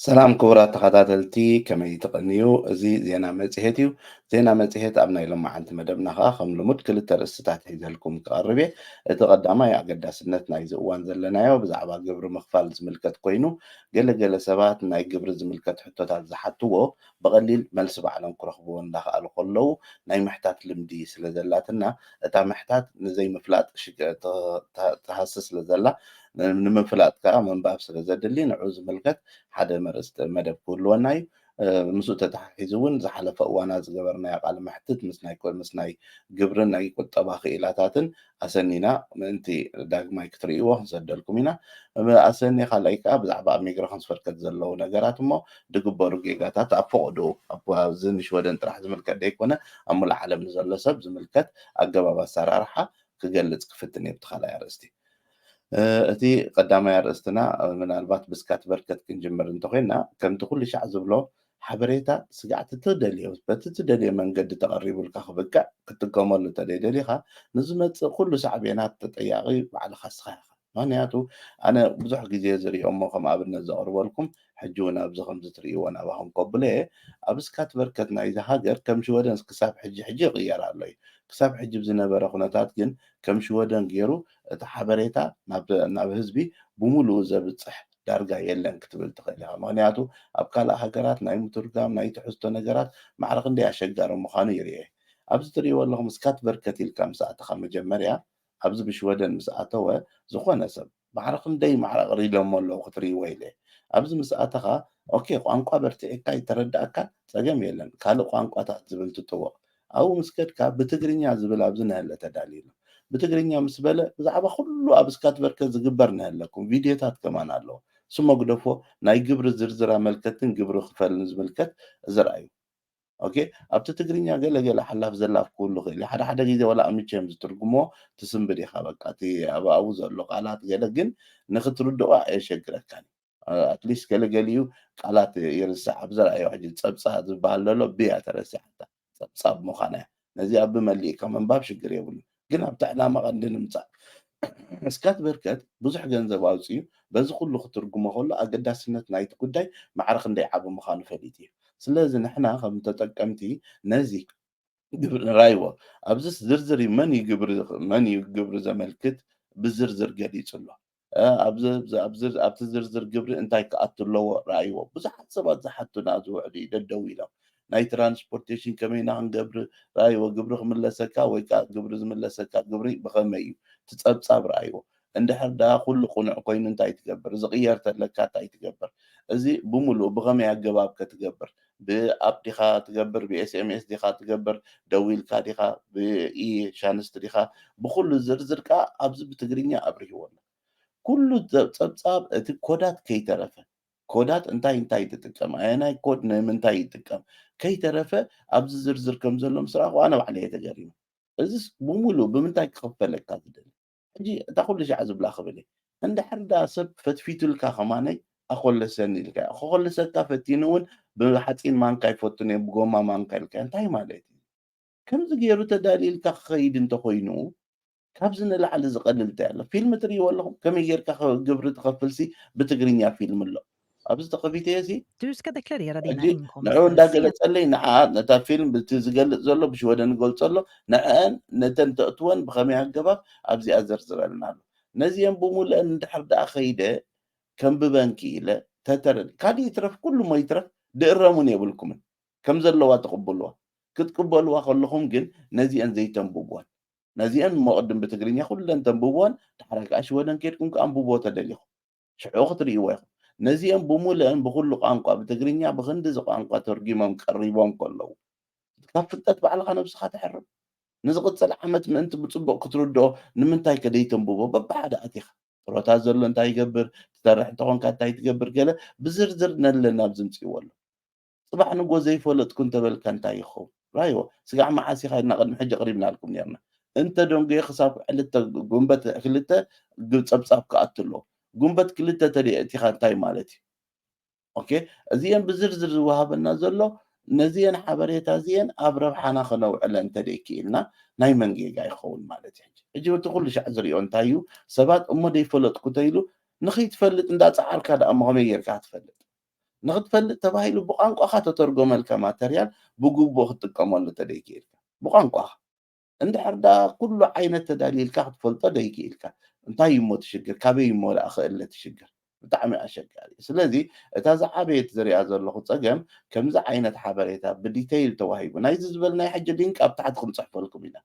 ሰላም ክቡራት ተኸታተልቲ፣ ከመይ ትቐንዩ? እዚ ዜና መጽሔት እዩ። ዜና መጽሔት ኣብ ናይ ሎማዓንቲ መደብና ኸኣ ከም ልሙድ ክልተ ርእስታት ሒዘልኩም ክቐርብ እየ። እቲ ቀዳማይ ኣገዳስነት ናይዚ እዋን ዘለናዮ ብዛዕባ ግብሪ ምኽፋል ዝምልከት ኮይኑ፣ ገለ ገለ ሰባት ናይ ግብሪ ዝምልከት ሕቶታት ዝሓትዎ ብቐሊል መልሲ ባዕሎም ክረኽብዎ እንዳኸኣሉ ከለዉ ናይ ምሕታት ልምዲ ስለ ዘላትና፣ እታ ምሕታት ንዘይምፍላጥ ሽግ-፣ ተ-፣ ተ-፣ ትሃሲ ስለ ዘላ፣ ን-፣ ንምፍላጥ ከኣ ምንባብ ስለ ዘድሊ ንዑ ዝምልከት ሓደ መርእስቲ መደብ ክህልወና እዩ። እ፣ ምስኡ ተተሓሒዙ እውን ዝሓለፈ እዋናት ዝገበርናዮ ቃለ መሕትት ምስ ናይ ኮ-፣ ምስ ናይ ግብርን ናይ ቁጠባ ክኢላታትን ኣሰኒና ምእንቲ ዳግማይ ክትርእይዎ ክንሰደልኩም ኢና። ብ-፣ ኣሰኒ ካልኣይ ከኣ ብዛዕባ ኣብ ሚግረ ክንስፈርከት ዘለዉ ነገራት እሞ ድግበሩ ጌጋታት ኣብ ፈቐድኡ ኣብ፣ ኣብዚ ንሽወደን ጥራሕ ዝምልከት ደይኮነ ኣብ ሙሉእ ዓለም ንዘሎ ሰብ ዝምልከት ኣገባብ ኣሰራርሓ ክገልጽ ክፍትን እየ ብቲ ካልኣይ ኣርእስቲ። እ፣ እቲ ቀዳማይ ኣርእስትና፣ እ፣ ምናልባት ብስካት በርከት ክንጅምር እንተኾይንና፣ ከምቲ ኩሉ ሻዕ ዝብሎ ሓበሬታ ስጋዕ ትትደልዮ፣ በቲ ትደልዮ መንገዲ ተቐሪቡልካ ክብቅዕ ክትጥቀመሉ እንተደይደሊኻ፣ ንዝመጽእ ኩሉ ሳዕቤናት ተጠያቒ ባዕልኻ ስኻ ኢኻ። ምኽንያቱ ኣነ ብዙሕ ግዜ ዝርእዮ እሞ ከም ኣብነት ዘቕርበልኩም፣ ሕጂ እውን ኣብዚ ከምዚ ትርእይዎ ናባኹም ከብሎ እየ። ኣብ ስካት በርከት ናይዚ ሃገር ከም ሽወደን ክሳብ ሕጂ ሕጂ ይቕየር ኣሎ እዩ። ክሳብ ሕጂ ብዝነበረ ኩነታት ግን ከም ሽወደን ገይሩ እቲ ሓበሬታ ናብ፣ ናብ ህዝቢ ብምሉኡ ዘብጽሕ ዳርጋ የለን ክትብል ትኽእል ኢኻ። ምኽንያቱ ኣብ ካልእ ሃገራት ናይ ምትርጓም ናይ ትሕዝቶ ነገራት ማዕረ ክንደይ ኣሸጋሪ ምዃኑ ይርኤ። ኣብዚ ትርእይዎ ኣለኹም ስካት በርከት ኢልካ ምስ ኣተኻ መጀመርያ ኣብዚ ብሽወደን ምስ ኣተወ ዝኾነ ሰብ ማዕረ ክንደይ ማዕረ ኣቕሪሎሞ ኣለዉ ክትርእይዎ ኢለ። ኣብዚ ምስ ኣተኻ ኦኬ ቋንቋ በርቲዕካ ይተረዳእካ ጸገም የለን። ካልእ ቋንቋታት ዝብል ትጥወቕ። ኣብኡ ምስ ከድካ ብትግርኛ ዝብል ኣብዚ ነሀለ ተዳልዩ ኣሎ። ብትግርኛ ምስ በለ ብዛዕባ ኩሉ ኣብ ስካት በርከት ዝግበር ነሀለኩም ቪድዮታት ከማን ኣለዎ። ስሞ ግደፎ ናይ ግብሪ ዝርዝር ኣመልከትን ግብሪ ክፈልን ዝምልከት እዚ ረኣዩ። ኦኬ ኣብቲ ትግርኛ ገለ ገለ ሓላፍ ዘላፍ ክህሉ ይኽእል እዩ። ሓደ ሓደ ግዜ ወላ ኣምቸም ዝትርጉሞ ትስንብድ ኢኻ በቃ እቲ ኣብ ኣብኡ ዘሎ ቃላት ገለ ግን ንክትርድኦ ኣየሸግረካን። ኣትሊስት ገለገሊኡ ቃላት ይርሳዕ ኣብ ዘርኣዮ ሕጂ ጸብጻ ዝበሃል ዘሎ ብያ ተረሲዓታ ጸብጻብ ምዃና እያ። ነዚኣ ብመሊእካ ምንባብ ሽግር የብሉ ግን ኣብቲ ዕላማ ቀንዲ ንምጻእ ስካት በርከት ብዙሕ ገንዘብ ኣውፅዩ በዚ ኩሉ ክትርጉሞ ከሎ ኣገዳስነት ናይቲ ጉዳይ ማዕረ ክንደይ ዓቢ ምዃኑ ፈሊጡ እዩ። ስለዚ ንሕና ከም ተጠቀምቲ ነዚ ግብሪ ንራይዎ ኣብዚ ዝርዝር እዩ መን እዩ ግብሪ መን እዩ ግብሪ ዘመልክት ብዝርዝር ገሊጹ ኣሎ። እ፣ ኣብዚ ኣብዚ ኣብዚ ኣብቲ ዝርዝር ግብሪ እንታይ ክኣቱ ኣለዎ ረኣይዎ። ብዙሓት ሰባት ዝሓቱና ዝውዕሉ እዩ ደደው ኢሎም ናይ ትራንስፖርቴሽን ከመይና ክንገብር ረኣይዎ። ግብሪ ክምለሰካ ወይ ከዓ ግብሪ ዝምለሰካ ግብሪ ብኸመይ እዩ እቲ ጸብጻብ ረኣይዎ። እንድሕር ደኣ ኩሉ ቅኑዕ ኮይኑ እንታይ ትገብር? ዝቕየር ተለካ እንታይ ትገብር? እዚ ብምሉእ ብኸመይ ኣገባብ ከ ትገብር? ብኣፕ ዲኻ ትገብር? ብኤስኤምኤስ ዲኻ ትገብር? ደዊልካ ዲኻ? ብኢ ሻንስት ዲኻ? ብኹሉ ዝርዝር ከኣ ኣብዚ ብትግርኛ ኣብሪህዎ ኣሎ። ኩሉ ጸ-፣ ጸብጻብ እቲ ኮዳት ከይተረፈ፣ ኮዳት እንታይ እንታይ ትጥቀም፣ ኣየናይ ኮድ ንምንታይ ይጥቀም ከይተረፈ ኣብዚ ዝርዝር ከም ዘሎ ምስ ረኣኹ ኣነ ባዕለይ እየ ተገሪመ። እዚስ ብምሉእ ብምንታይ ክኽፈለካ ዝደሊ? ሕጂ እታ ኩሉ ሻዕ ዝብላ ክብል እየ። እንድሕር ደኣ ሰብ ፈትፊቱልካ ከማነይ ኣኾለሰኒ ኢልካዮ። ክኾልሰካ ፈቲኑ እውን ብሓፂን ማንካ ይፈትኖ እየ፣ ብጎማ ማንካ ኢልካዮ። እንታይ ማለት እዩ? ከምዚ ገይሩ ተዳልዩ ኢልካ ክኸይድ እንተኾይኑ፣ ካብዚ ንላዕሊ ዝቐልል እንታይ ኣሎ? ፊልም ትርእይዎ ኣለኹም? ከመይ ጌርካ ኸ-፣ ግብሪ ትኸፍልሲ ብትግርኛ ፊልም ኣሎ። ኣብዚ ተኸፊተዮ ሲ Du ska deklarera dina ሕጂ inkomster ንዕኡ እንዳገለጸለይ ንዓ ነታ ፊልም ብቲ ዝገልጽ ዘሎ ብሽወደን ይገልጾ ኣሎ ንዕአን ነተን ተእትወን ብኸመይ ኣገባብ ኣብዚኣ ዘርዝረልና ኣሎ። ነዚአን ብምሉአን እንድሕር ደኣ ኸይደ ከንብበን ክኢለ ተተረድ ካልእ ይትረፍ ኩሉ እሞ ይትረፍ ድእረሙን የብልኩምን ከም ዘለዋ ትቕብልዋ ክትቅበልዋ ከለኹም ግን ነዚአን ዘይተንብብወን ነዚአን እሞ ቅድም ብትግርኛ ኩለን ተንብብወን ድሕራ ከዓ ሽወደን ከድኩም ከኣንብብዎ ተደሊኹም ሽዑ ክትርእይዎ ኢኹም። ነዚኦም ብምሉአን ብኹሉ ቋንቋ ብትግርኛ ብኽንዲ እዚ ቋንቋ ተርጊሞም ቀሪቦም ከለዉ ካብ ፍልጠት ባዕልኻ ነብስኻ ተሕርም። ንዝቕጽል ዓመት ምእንቲ ብጽቡቕ ክትርድኦ ንምንታይ ከ ደይተንብቦ በብሓደ ኣቲኻ ጥሮታ ዘሎ እንታይ ይገብር ትሰርሕ እንተኾንካ እንታይ ትገብር ገለ ብዝርዝር ነለና ኣብዚ ምጽእዎ ኣሎ። ጽባሕ ንጎ ዘይፈለጥኩ እንተበልካ እንታይ ይኸውን? ራይዎ ስጋዕ መዓስ ኢኻ ኢልና ቅድሚ ሕጂ ኣቕሪብናልኩም ነርና። እንተ ደንጎየ ክሳብ ዕልተ ጉንበት ክልተ ጸብጻብ ክኣቱ ኣለዎ። ጉንበት ክልተ ተደየ እቲኻ እንታይ ማለት እዩ? ኦኬ እዚአን ብዝርዝር ዝወሃበና ዘሎ ነዚአን ሓበሬታ እዚአን ኣብ ረብሓና ከነውዕለን እንተደይ ክኢልና ናይ መን ጌጋ ይኸውን ማለት እዩ? ሕጂ እቲ ኩሉ ሻዕ ዝሪኦ እንታይ እዩ? ሰባት እሞ ደይፈለጥኩ ተይሉ ንኸይትፈልጥ እንዳፀዓርካ ደኣ እሞ ከመይ ጌርካ ትፈልጥ? ንክትፈልጥ ተባሂሉ ብቋንቋኻ ተተርጎመልካ ማተርያል ብግቡእ ክትጥቀመሉ ተደይክኢልካ ብቋንቋኻ እንድሕር ዳ ኩሉ ዓይነት ተዳሊልካ ክትፈልጦ ደይክኢልካ እንታይ እሞ ትሽግር ካበይ እሞ ደኣ ክእለ ትሽግር ብጣዕሚ ኣሸጋሪ ስለዚ እታ ዝዓበየት ዝሪኣ ዘለኹ ፀገም ከምዚ ዓይነት ሓበሬታ ብዲተይል ተዋሂቡ ናይዚ ዝበል ናይ ሕጂ ሊንክ ኣብ ታሕቲ ክንፅሕፈልኩም ኢና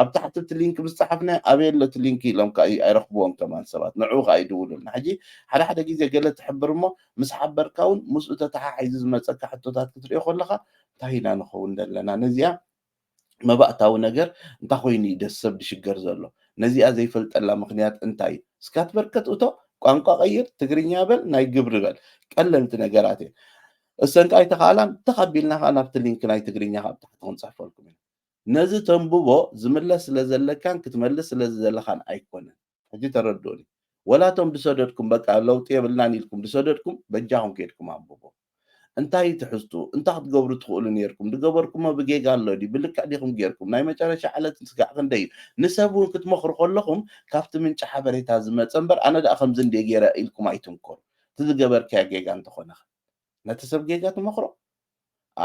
ኣብ ታሕቲ እቲ ሊንክ ምስ ፀሓፍና ኣበየ ኣሎ እቲ ሊንክ ኢሎም ከዓ ኣይረኽብዎም ከማን ሰባት ንዕኡ ከዓ ይድውሉልና ሕጂ ሓደ ሓደ ግዜ ገለ ትሕብር እሞ ምስ ሓበርካ እውን ምስኡ ተተሓሒዙ ዝመፀካ ሕቶታት ክትሪኦ ከለካ እንታይ ኢና ንኸውን ዘለና ነዚኣ መባእታዊ ነገር እንታይ ኮይኑ እዩ ደስ ሰብ ድሽገር ዘሎ ነዚኣ ዘይፈልጠላ ምክንያት እንታይ እዩ እስካት በርከት እቶ ቋንቋ ቀይር ትግርኛ በል ናይ ግብሪ በል ቀለልቲ ነገራት እየ እሰንካ ኣይተኻእላን ተኻቢልና ከዓ ናብቲ ሊንክ ናይ ትግርኛ ካብ ታሕቲ ክንፅሕፈልኩም ኢና ነዚ ተንብቦ ዝምለስ ስለ ዘለካን ክትመልስ ስለ ዘለኻን ኣይኮነን ሕጂ ተረድኡኒ ወላቶም ድሰደድኩም በቃ ለውጢ የብልናን ኢልኩም ድሰደድኩም በጃኹም ከድኩም ኣንብቦ እንታይ ትሕዝቱ እንታይ ክትገብሩ ትኽእሉ ነርኩም ድገበርኩሞ ብጌጋ ኣሎ ድዩ ብልክዕ ዲኹም ጌርኩም ናይ መጨረሻ ዕለት ስጋዕ ክንደይ እዩ ንሰብ እውን ክትመኽሩ ከለኹም ካብቲ ምንጪ ሓበሬታ ዝመፀ እምበር ኣነ ደኣ ከምዚ እንደ ገይረ ኢልኩም ኣይትምከሩ እቲ ዝገበርካዮ ጌጋ እንተኾነኸ ነቲ ሰብ ጌጋ ትመኽሮ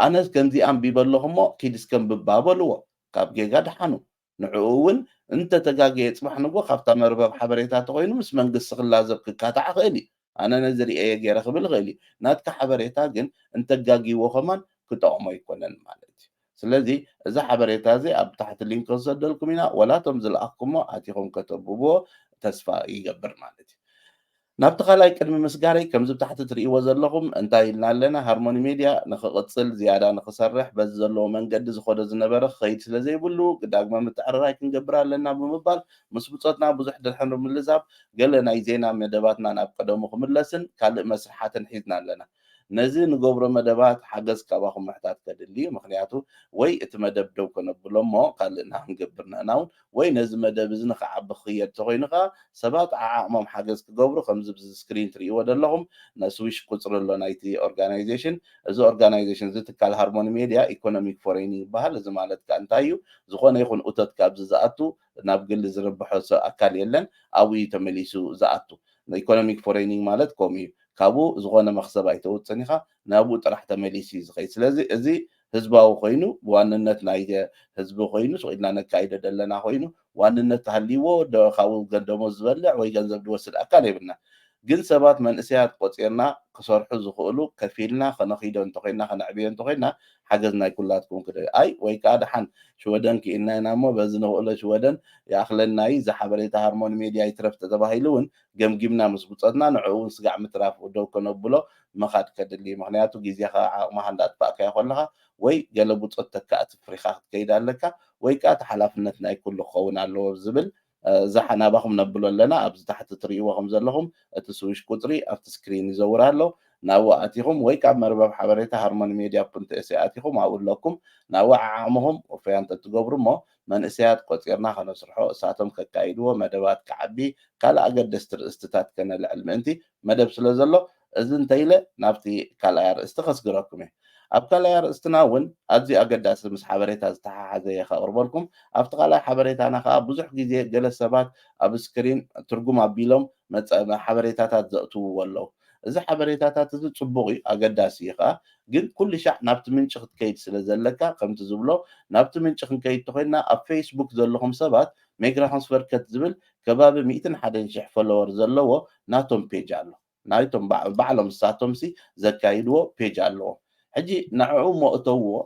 ኣነስ ከምዚ ኣንቢበ ኣለኹሞ ኪድ እስከ ብባበልዎ ካብ ጌጋ ድሓኑ ንዕኡ እውን እንተተጋገየ ፅባሕ ንጎ ካብታ መርበብ ሓበሬታ ተኮይኑ ምስ መንግስቲ ክላዘብ ክካታዕ ክእል እዩ ኣነ ነዚ ርእየ ገይረ ክብል ይኽእል እዩ ናትካ ሓበሬታ ግን እንተጋጊዎ ከማን ክጠቕሞ ኣይኮነን ማለት እዩ ስለዚ እዚ ሓበሬታ እዚ ኣብ ታሕቲ ሊንክ ክሰደልኩም ኢና ወላቶም ዝለኣኽኩሞ ኣቲኹም ከተብብዎ ተስፋ ይገብር ማለት እዩ ናብቲ ካልኣይ ቅድሚ ምስጋረይ ከምዚ ብታሕቲ ትርእይዎ ዘለኹም እንታይ ኢልና ኣለና ሃርሞኒ ሜድያ ንክቕፅል ዝያዳ ንክሰርሕ በዚ ዘለዎ መንገዲ ዝኸዶ ዝነበረ ክኸይድ ስለ ዘይብሉ ዳግመ ምትዕርራይ ክንገብር ኣለና ብምባል ምስ ብፆትና ብዙሕ ድርሕን ምልዛብ ገለ ናይ ዜና መደባትና ናብ ቀደሙ ክምለስን ካልእ መስርሓትን ሒዝና ኣለና ነዚ ንገብሮ መደባት ሓገዝ ካባኹም ምሕታት ከድሊ እዩ ምክንያቱ ወይ እቲ መደብ ደው ከነብሎ እሞ ካልእና ክንገብር ንሕና እውን ወይ ነዚ መደብ እዚ ንክዓቢ ክኽየድ ተኮይኑ ከዓ ሰባት ዓዓቕሞም ሓገዝ ክገብሩ ከምዚ ብዚ ስክሪን ትርእይዎ ዘለኹም ነስዊሽ ቁፅሪ ኣሎ ናይቲ ኦርጋናይዜሽን እዚ ኦርጋናይዜሽን እዚ ትካል ሃርሞኒ ሜድያ ኢኮኖሚክ ፎሬኒንግ ይበሃል እዚ ማለት ከዓ እንታይ እዩ ዝኾነ ይኹን እቶት ካብዚ ዝኣቱ ናብ ግሊ ዝርብሖ ሰብ ኣካል የለን ኣብኡ እዩ ተመሊሱ ዝኣቱ ኢኮኖሚክ ፎሬኒንግ ማለት ከምኡ እዩ ካብኡ ዝኾነ መክሰብ ኣይተውፅን ኢኻ ናብኡ ጥራሕ ተመሊሱ እዩ ዝኸይድ ስለዚ እዚ ህዝባዊ ኮይኑ ብዋንነት ናይ ህዝቢ ኮይኑ ስቕ ኢልና ነካይዶ ዘለና ኮይኑ ዋንነት ተሃልይዎ ካብኡ ደሞዝ ዝበልዕ ወይ ገንዘብ ዝወስድ ኣካል የብልና ግን ሰባት መንእሰያት ቆፂርና ክሰርሑ ዝኽእሉ ከፊልና ከነኺዶ እንተኮይና ከነዕብዮ እንተኮይና ሓገዝ ናይ ኩላትኩም ክደ ኣይ ወይ ከዓ ደሓን ሽወደን ክኢልና ኢና እሞ በዚ ንኽእሎ ሽወደን ይኣኽለና እዩ እዚ ሓበሬታ ሃርሞኒ ሜድያ ይትረፍ ተተባሂሉ እውን ገምጊምና ምስ ብፆትና ንዕኡ እውን ስጋዕ ምትራፍ ደው ከነብሎ ምኻድ ከድሊ ምክንያቱ ግዜኻ ዓቕምኻ እንዳጥፋእካዮ ከለኻ ወይ ገለ ብፆት ተካእቲ ፍሪኻ ክትከይድ ኣለካ ወይ ከዓ እቲ ሓላፍነት ናይ ኩሉ ክኸውን ኣለዎ ዝብል እዛ ናባኹም ነብሎ ኣለና ኣብዚ ታሕቲ ትርእይዎ ከም ዘለኹም እቲ ስዊሽ ቁፅሪ ኣብቲ ስክሪን ይዘውር ኣሎ ናብኡ ኣቲኹም ወይ ካብ መርበብ ሓበሬታ ሃርሞኒ ሜድያ ፑንት ኤስ ኣቲኹም ኣብኡ ኣለኩም ናብኡ ዓዓቕምኹም ወፈያ እንተትገብሩ እሞ መንእሰያት ቆፂርና ከነስርሖ እሳቶም ከካይድዎ መደባት ክዓቢ ካልእ ኣገደስቲ ርእስትታት ከነልዕል ምእንቲ መደብ ስለ ዘሎ እዚ እንተኢለ ናብቲ ካልኣይ ኣርእስቲ ከስግረኩም እየ ኣብ ካልኣይ ኣርእስትና እውን ኣዝዩ ኣገዳሲ ምስ ሓበሬታ ዝተሓሓዘ እየ ከቕርበልኩም ኣብቲ ካልኣይ ሓበሬታና ከዓ ብዙሕ ግዜ ገለ ሰባት ኣብ ስክሪን ትርጉም ኣቢሎም ሓበሬታታት ዘእትውዎ ኣለዉ እዚ ሓበሬታታት እዚ ፅቡቅ እዩ ኣገዳሲ እዩ ከዓ ግን ኩሉ ሻዕ ናብቲ ምንጪ ክትከይድ ስለ ዘለካ ከምቲ ዝብሎ ናብቲ ምንጪ ክንከይድ ተኮይንና ኣብ ፌስቡክ ዘለኹም ሰባት ሜግራ ኮንስፈርከት ዝብል ከባቢ ሚእትን ሓደን ሽሕ ፎሎወር ዘለዎ ናቶም ፔጅ ኣሎ ናይቶም ባዕሎም ንሳቶም ሲ ዘካይድዎ ፔጅ ኣለዎም ሕጂ ንዕኡ እሞ እተውዎ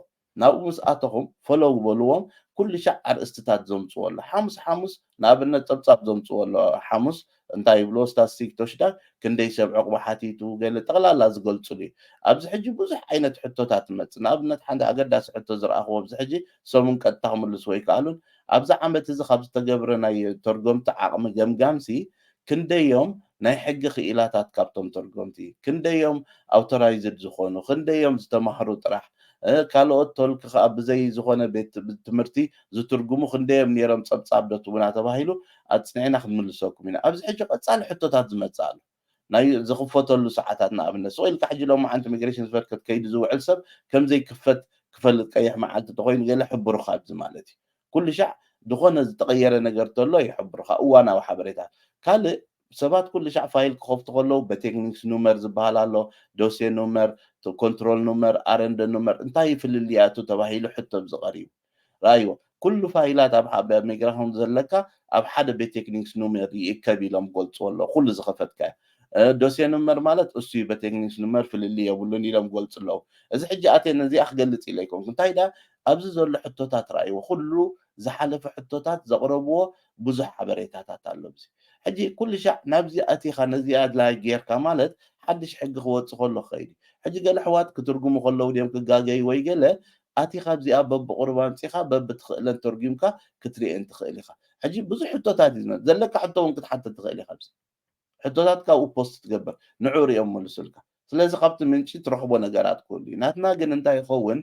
ናብኡ ምስ ኣተኹም ፎሎው በልዎም ኩሉ ሻዕ ኣርእስትታት ዘምፅዎ ኣሎ ሓሙስ ሓሙስ ንኣብነት ፀብፃብ ዘምፅዎ ኣሎ ሓሙስ እንታይ ይብልዎ ስታስቲክ ቶሽዳ ክንደይ ሰብ ዕቑባ ሓቲቱ ገለ ጠቕላላ ዝገልፅሉ እዩ ኣብዚ ሕጂ ብዙሕ ዓይነት ሕቶታት ትመፅእ ንኣብነት ሓንቲ ኣገዳሲ ሕቶ ዝረኣኽዎ ኣብዚ ሕጂ ሰሙን ቀጥታ ክምልስዎ ይከኣሉን ኣብዚ ዓመት እዚ ካብ ዝተገብረ ናይ ተርጎምቲ ዓቕሚ ገምጋምሲ ክንደዮም ናይ ሕጊ ክኢላታት ካብቶም ተርጎምቲ ክንደዮም ኣውቶራይዝድ ዝኾኑ ክንደዮም ዝተማህሩ ጥራሕ ካልኦት ተልክ ከዓ ብዘይ ዝኾነ ቤት ትምህርቲ ዝትርጉሙ ክንደዮም ነይሮም ፀብፃብ ዶ ትቡና ተባሂሉ ኣፅኒዕና ክንምልሰኩም ኢና ኣብዚ ሕጂ ቀፃሊ ሕቶታት ዝመፅእ ኣሎ ናይ ዝኽፈተሉ ሰዓታት ንኣብነት ስቕ ኢልካ ሕጂ ሎማዓንቲ ሚግሬሽን ዝፈርከት ከይዱ ዝውዕል ሰብ ከም ዘይክፈት ክፈልጥ ቀይሕ መዓልቲ እንተኮይኑ ገለ ሕብሩካ ኣብዚ ማለት እዩ ኩሉ ሻዕ ዝኾነ ዝተቐየረ ነገር ተሎ ይሕብሩካ እዋናዊ ሓበሬታ ካልእ ሰባት ኩሉ ሻዕ ፋይል ክኸፍቱ ከለዉ በቴክኒክስ ኑመር ዝበሃል ኣሎ፣ ዶሴ ኑመር፣ ኮንትሮል ኑመር፣ ኣረንደ ኑመር፣ እንታይ ፍልልያቱ ተባሂሉ ሕቶ ዝቐርዩ። ራእይዎ፣ ኩሉ ፋይላት ኣብ ሚግራሽን ዘለካ ኣብ ሓደ ቤት ቴክኒክስ ኑመር ይእከብ ኢሎም ገልፅዎ ኣለዉ። ኩሉ ዝኸፈትካዮ ዶሴ ኑመር ማለት እሱ እዩ። ቤት ቴክኒክስ ኑመር ፍልልይ የብሉን ኢሎም ገልፁ ኣለዉ። እዚ ሕጂ ኣትየ ነዚኣ ክገልፅ ኢለ ኣይኮንኩ። እንታይ ዳ ኣብዚ ዘሎ ሕቶታት ራእይዎ፣ ኩሉ ዝሓለፈ ሕቶታት ዘቕረብዎ ብዙሕ ሓበሬታታት ኣሎ። እዚ ሕጂ ኩሉ ሻዕ ናብዚ ኣቲኻ ነዚኣ ድላይ ጌርካ ማለት ሓድሽ ሕጊ ክወፅእ ከሎ ክኸይድ እዩ። ሕጂ ገለ ኣሕዋት ክትርጉሙ ከለዉ ድዮም ክጋገዩ ወይ ገለ ኣቲኻ ኣብዚኣ በብቑሩብ ኣምፂኻ በብትኽእለን ተርጉምካ ክትርእየን ትኽእል ኢኻ። ሕጂ ብዙሕ ሕቶታት እዩ ዝመ-፣ ዘለካ ሕቶ እውን ክትሓትት ትኽእል ኢኻ። ኣብዚ ሕቶታት ካብኡ ፖስት ትገብር፣ ንዑ ሪኦም መልሱልካ። ስለዚ ካብቲ ምንጪ ትረኽቦ ነገራት ኩሉ እዩ። ናትና ግን እንታይ ይኸውን?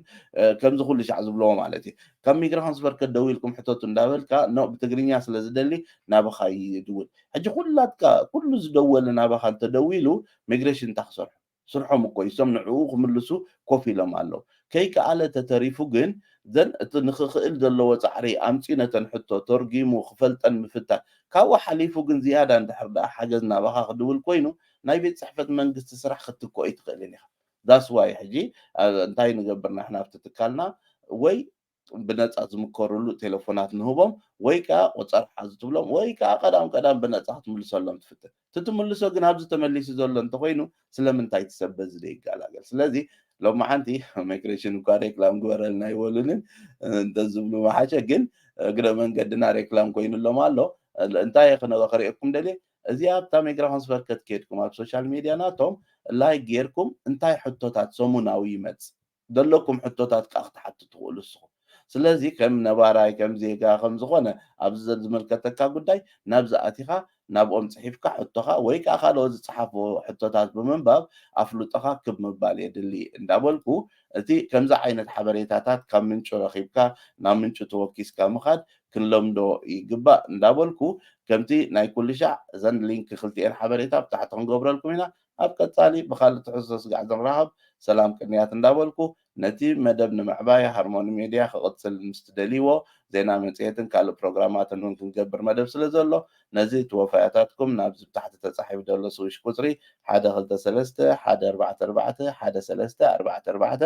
ከምዚ ኩሉ ሻዕ ዝብልዎ ማለት እዩ። ካብ ሚግራሽን ስቨርከት ደዊልኩም ሕተቱ እንዳበልካ ኖ ብትግርኛ ስለ ዝደሊ ናባኻ ይድውል። ሕጂ ኩላትካ ኩሉ ዝደወለ ናባኻ እንተደዊሉ ሚግሬሽን እንታይ ክሰርሑ? ስርሖም እኮ እዩ። እሶም ንዕኡ ክምልሱ ኮፍ ኢሎም ኣለዉ። ከይከኣለ ተተሪፉ ግን ዘን እቲ ንኽኽእል ዘለዎ ፃዕሪ ኣምፂኡ ነተን ሕቶ ተርጊሙ ክፈልጠን ምፍታን ካብኡ ሓሊፉ ግን ዝያዳ እንድሕር ደኣ ሓገዝ ናባኻ ክድውል ኮይኑ ናይ ቤት ፅሕፈት መንግስቲ ስራሕ ክትትክኦ ኣይትኽእልን ኢኻ። ዳስ ዋይ ሕጂ እንታይ ንገብር ንሕና ኣብቲ ትካልና ወይ ብነፃ ዝምከርሉ ቴሌፎናት ንህቦም ወይ ከዓ ቁፀር ሓዙ ትብሎም ወይ ከዓ ቀዳም ቀዳም ብነፃ ክትምልሰሎም ትፍትን። እቲ ትምልሶ ግን ኣብዚ ተመሊሱ ዘሎ እንተኮይኑ ስለምንታይ እቲ ሰብ በዚ ዘይገላገል? ስለዚ ሎማዓንቲ ማይግሬሽን እኳ ሬክላም ግበረልና ኣይበሉንን እንተዝብሉ መሓሸ። ግን እግረ መንገድና ሬክላም ኮይኑሎም ኣሎ። እንታይ ክነገ ክርእየኩም ደልየ እዚኣ ኣብታ ሚግራሽን ስቨርከት ከድኩም ኣብ ሶሻል ሚድያ ናቶም ላይክ ጌርኩም እንታይ ሕቶታት ሰሙናዊ ይመጽእ ዘለኩም ሕቶታት ከዓ ክትሓቱ ትኽእሉ እስኹም። ስለዚ ከም ነባራይ ከም ዜጋ ከም ዝኾነ ኣብዚ ዝመልከተካ ጉዳይ ናብዚ ኣቲኻ ናብኦም ፅሒፍካ ሕቶኻ ወይ ከዓ ካልኦት ዝፀሓፍዎ ሕቶታት ብምንባብ ኣፍልጦኻ ክብ ምባል የድሊ እንዳበልኩ እቲ ከምዚ ዓይነት ሓበሬታታት ካብ ምንጩ ረኺብካ ናብ ምንጩ ተወኪስካ ምኻድ ክንለምዶ ይግባእ እንዳበልኩ ከምቲ ናይ ኩልሻዕ እዘን ሊንክ ክልቲኤን ሓበሬታ ብታሕቲ ክንገብረልኩም ኢና። ኣብ ቀጻሊ ብኻልእ ትሕዝቶ ስጋዕ ክንራኸብ ሰላም ቅንያት እንዳበልኩ ነቲ መደብ ንምዕባይ ሃርሞኒ ሜድያ ክቕጽል ምስ ትደልይዎ ዜና መጽሔትን ካልእ ፕሮግራማትን እውን ክንገብር መደብ ስለ ዘሎ ነዚ እቲ ወፋያታትኩም ናብዚ ብታሕቲ ተጻሒፉ ዘሎ ስዊሽ ቁጽሪ ሓደ ክልተ ሰለስተ ሓደ ኣርባዕተ ኣርባዕተ ሓደ ሰለስተ ኣርባዕተ ኣርባዕተ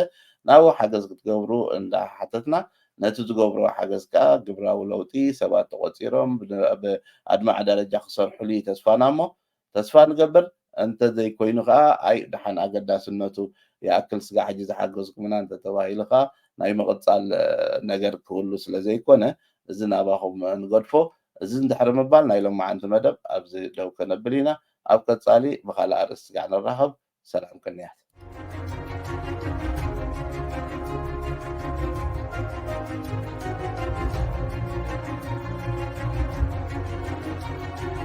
ናብኡ ሓገዝ ክትገብሩ እንዳሓተትና ነቲ ዝገብርዎ ሓገዝ ከኣ ግብራዊ ለውጢ ሰባት ተቖጺሮም ብ-፣ ብ-፣ ኣድማዒ ደረጃ ክሰርሑሉ እዩ ተስፋና እሞ ተስፋ ንገብር። እንተዘይኮይኑ ከኣ ኣይ ደሓን ኣገዳስነቱ ይኣክል ስጋ ሕጂ ዝሓገዝኩምና እንተተባሂሉ ከኣ ናይ ምቕጻል ነገር ክህሉ ስለ ዘይኮነ እዚ ናባኹም ንገድፎ። እዚ እንድሕሪ ምባል ናይ ሎማዓንቲ መደብ ኣብዚ ደው ከነብል ኢና። ኣብ ቀጻሊ ብኻልእ ኣርእስቲ ጋዕ ንራኸብ። ሰላም ቅንያት።